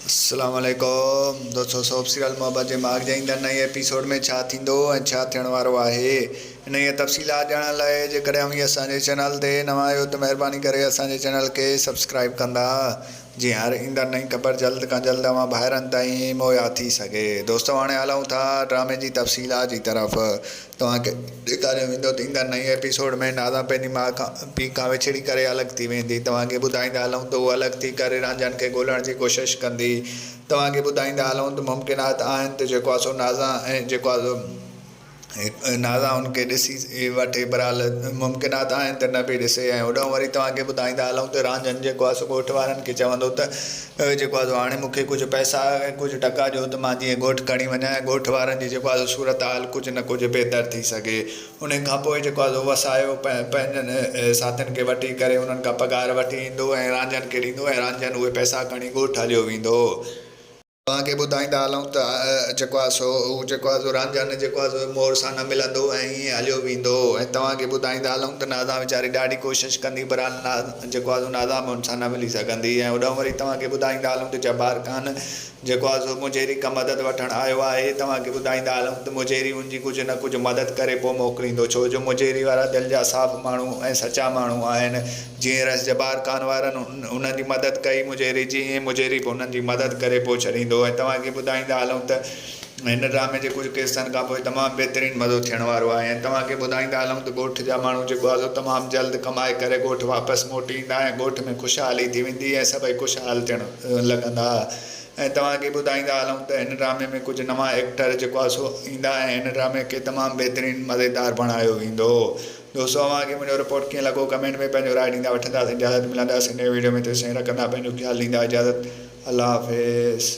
السلام عليڪم دوستو سوپ سيريل محبت جي ماڳ جي ايندڙ نئين ايپيسوڊ ۾ ڇا ٿيندو ۽ ڇا ٿيڻ وارو آهي انهيء تفصيلات ڄاڻڻ لاء جيڪڏهن اوهين اسان جي چينل تي نوان آهيو ته مهرباني ڪري اسان جي چينل کي سبسڪرائيب ڪندا جيئن هر ايندڙ نئين خبر جلد کان جلد اوهان ڀائرن تائين مهيا ٿي سگهي دوستو هاڻي هلون ٿا ڊرامي جي تفصيلات جي طرف توهان کي ڏيکاريو ويندو ته ايندڙ نئين ايپيسوڊ ۾ نازان پنهنجي ماء کان پيء کان وڇڙي ڪري الڳ ٿي ويندي. توهان کي ٻڌائيندا هلون ته هوء الڳ ٿي ڪري رانجهن کي ڳولڻ جي ڪوشش ڪندي. توهان کي ٻڌائيندا هلون ته ممڪنات آهن ته جيڪو آهي سو نازان ۽ جيڪو آهي سو نازان هن کي ڏسي وٺي بهرحال ممڪنات آهن ته نه به ڏسي ۽ هوڏانهن وري توهان کي ٻڌائيندا هلون ته رانجهن جيڪو آهي سو ڳوٺ وارن کي چوندو ته جيڪو آهي سو هاڻي مون کي ڪجهه پئسا ۽ ڪجهه ٽڪا ڏيو ته مان جيئن ڳوٺ کڻي وڃان ۽ ڳوٺ وارن جي جيڪو آهي سو صورتحال ڪجهه نه ڪجهه بهتر ٿي سگهي. انهي کان پوء جيڪو آهي سو وسايو پنهنجن ساٿين کي وٺي ڪري انهن کان پگهار وٺي ايندو ۽ رانجهن کي ڏيندو ۽ رانجهن اهي پئسا کڻي ڳوٺ هليو ويندو. توهان کي ٻڌائيندا هلون ته جيڪو آهي سو هو جيڪو آهي سو رانجهن جيڪو آهي سو مور سان نه ملندو ۽ ائين هليو ويندو ۽ توهان کي ٻڌائيندا هلون ته نازان ويچاري ڏاڍي ڪوشش ڪندي بهرحال جيڪو آهي سو نازان به هن سان نه ملي سگهندي ۽ هوڏانهن وري توهان کي ٻڌائيندا هلون ته جبار خان جيڪو آهي سو مجيري کان مدد وٺڻ آيو آهي توهان کي ٻڌائيندا هلون ته مجيري هن جي ڪجهه نه ڪجهه مدد ڪري پوء موڪليندو ڇو جو مجيري وارا دل جا صاف ماڻهو ۽ سچا ماڻهو آهن جيئن رئيس جبار خان وارن انهن جي مدد ڪئي، مجيري جي ائين مجيري به انهن جي مدد ڪري پوء ڇڏيندو ۽ توهان کي ٻڌائيندا هلون ته هن ڊرامي جي ڪجهه قسطن کان پوء تمام بهترين مزو ٿيڻ وارو آهي ۽ توهان کي ٻڌائيندا هلون ته ڳوٺ جا ماڻهو جيڪو آهي سو تمام جلد ڪمائي ڪري ڳوٺ واپس موٽي ايندا ۽ ڳوٺ ۾ خوشحالي ٿي ويندي ۽ سڀئي خوشحال ٿيڻ لڳندا ۽ توهان کي ٻڌائيندا هلون ته هن ڊرامي ۾ ڪجهه نوان ايڪٽر جيڪو آهي سو ايندا ۽ هن ڊرامي کي تمام بهترين مزيدار بڻايو ويندو. دوستو اوهان کي منهنجو رپورٽ ڪيئن لڳو ڪمينٽ ۾ پنهنجو راء ڏيندا وٺنداسين اجازت ملنداسين نئين ويڊيو ۾ تيسين رکندا پنهنجو خيال ڏيندا اجازت الله حافظ.